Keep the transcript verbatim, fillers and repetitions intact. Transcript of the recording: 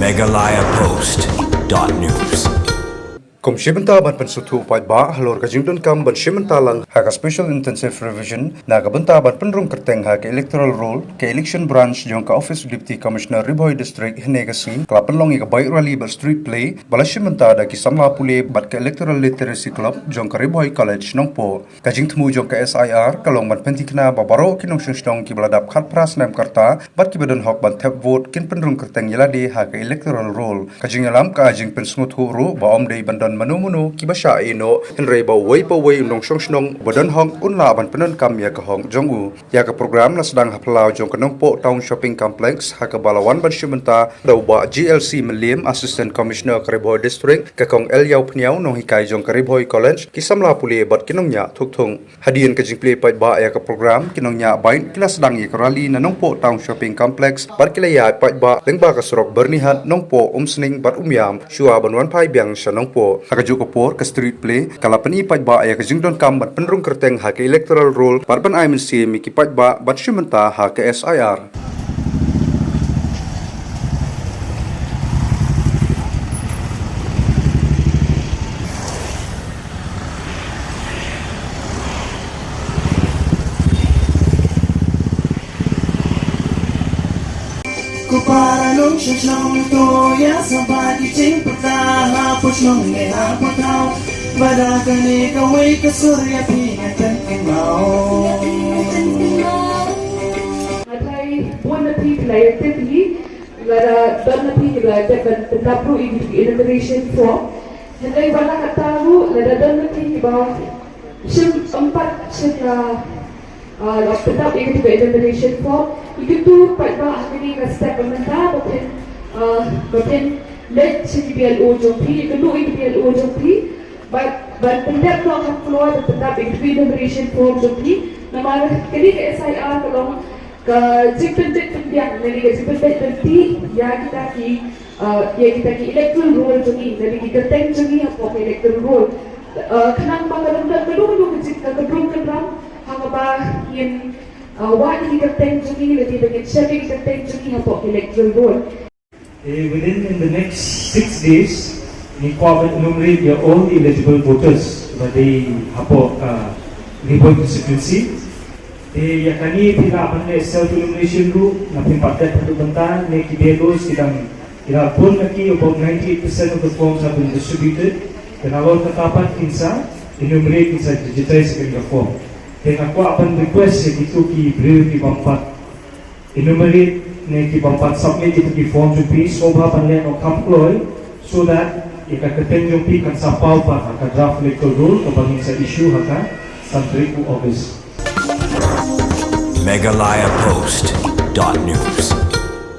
Meghalaya Post dot news. Kum shi bynta ban pynsngewthuh paidbah halor ka jingdonkam ban shim bynta lang ha ka Special Intensive Revision na ka bynta ban pynrung kyrteng ha ka Electoral Roll, ka Election Branch jong ka Office of Deputy Commissioner Ri Bhoi District hynne ka sngi ka la pynlong ïa ka bike rally bad street play ba la shim bynta da ki samla pule bad ka Electoral Literacy Club jong ka Ri Bhoi College Nongpoh. Ka jingthmu jong ka S I R ka long ban pynthikna ba baroh ki nongshong shnong kiba la dap khatphra snem ka rta bad kiba don hok ban thep vote kin pynrung kyrteng ïa lade ha ka Electoral Roll. Ka jingïalam ka ai jingpynsngewthuh ruh ba ym dei ban don mano mano kiba shah ïehnoh, hynrei ba uwei pa uwei u nongshong shnong ba don hok un lah ban pyndonkam ïa ka hok jong u. Ïa ka program la sdang ha phyllaw jong ka Nongpoh Town Shopping Complex ha kaba la wan ban shim bynta da u Bah G L C Mylliem, Assistant Commissioner ka Ri Bhoi District, ka Kong L Ïawphniaw, nonghikai jong ka Ri Bhoi College, ki samla pule bad ki nongñiah thukthung. Hadien ka jingplie paidbah ïa ka program, ki nongñiah bike ki la sdang ïa ka rally na Nongpoh Town Shopping Complex bad ki la ïaid paidbah lyngba ka surok Byrnihat, Nongpoh, Umsning bad Umiam shuwa ban wan phai biang sha Nongpoh. Ha kajuh ka por ka street play ka la pyni paidbah ïa ka jingdonkam ban pynrung kyrteng ha ka Electoral Roll bad ban ai mynsiem ïa ki paidbah ban shim bynta ha ka S I R. Ko para nongshong shnong to ïa sngewbha ki jingpyrta hapoh shnong ne hapoh thaw. Ba da kane kawei ka sur ïa phi nga kynmaw. Nga tharai bun na phi ki la ïa tip hi, lada don na phi ki la ïa tip ban pyndap ruh ïa ki enumeration form. Hynrei wat la katta ruh, lada don na phi kiba shim, ym pat shim la, ah, la pyndap ïa kata ka enumeration form, ïa kito paidbah ha kane ka step ba mynta ba phin, ah, ba phin leit sha ki B L O jong phi, ïakynduh ïa ki B L O jong phi, ban, ban pyndep noh kham kloi ban pyndap ïa kata ka enumeration form jong phi. Namar kane ka S I R ka long ka jingpynbeit pynbiang, ne ka jingpynbeit pynbiang ïa kita ki, ah, ïa kita ki electoral roll jong ngi, ne ki kyrteng jong ngi hapoh ka electoral roll. Ah, khnang ba ka long ka dum ka dum ka jing ka dum ka dum ha kaba ngin, ah, wad ïa ki kyrteng jong ngi, lane ba ngin shem ïa ki kyrteng jong ngi hapoh ka electoral roll. Eh, within in the next six days, ngi kwah ban enumerate ïa all the eligible voters ba dei hapoh, uh, Ri Bhoi constituency. Eh, ïa kane phi lah ban leh self enumeration ruh, na phim pat dep haduh mynta, ne ki B L Os ki dang, ki la pun na ki, about ninety-eight percent of the forms have been distributed. Te nalor kata pat kin sa enumerate, kin sa digitize ïa kane ka form. Te nga kwah ban request ïa kito ki briew ki bym pat enumerate ne ki bym pat submit ïa ki form jong phi, sngewbha ban leh noh kham kloi, so that ïa ka kyrteng jong phi kan sa paw pat ha ka draft electoral roll kaba ngin sa issue ha ka san tarik u August. Meghalaya Post dot news.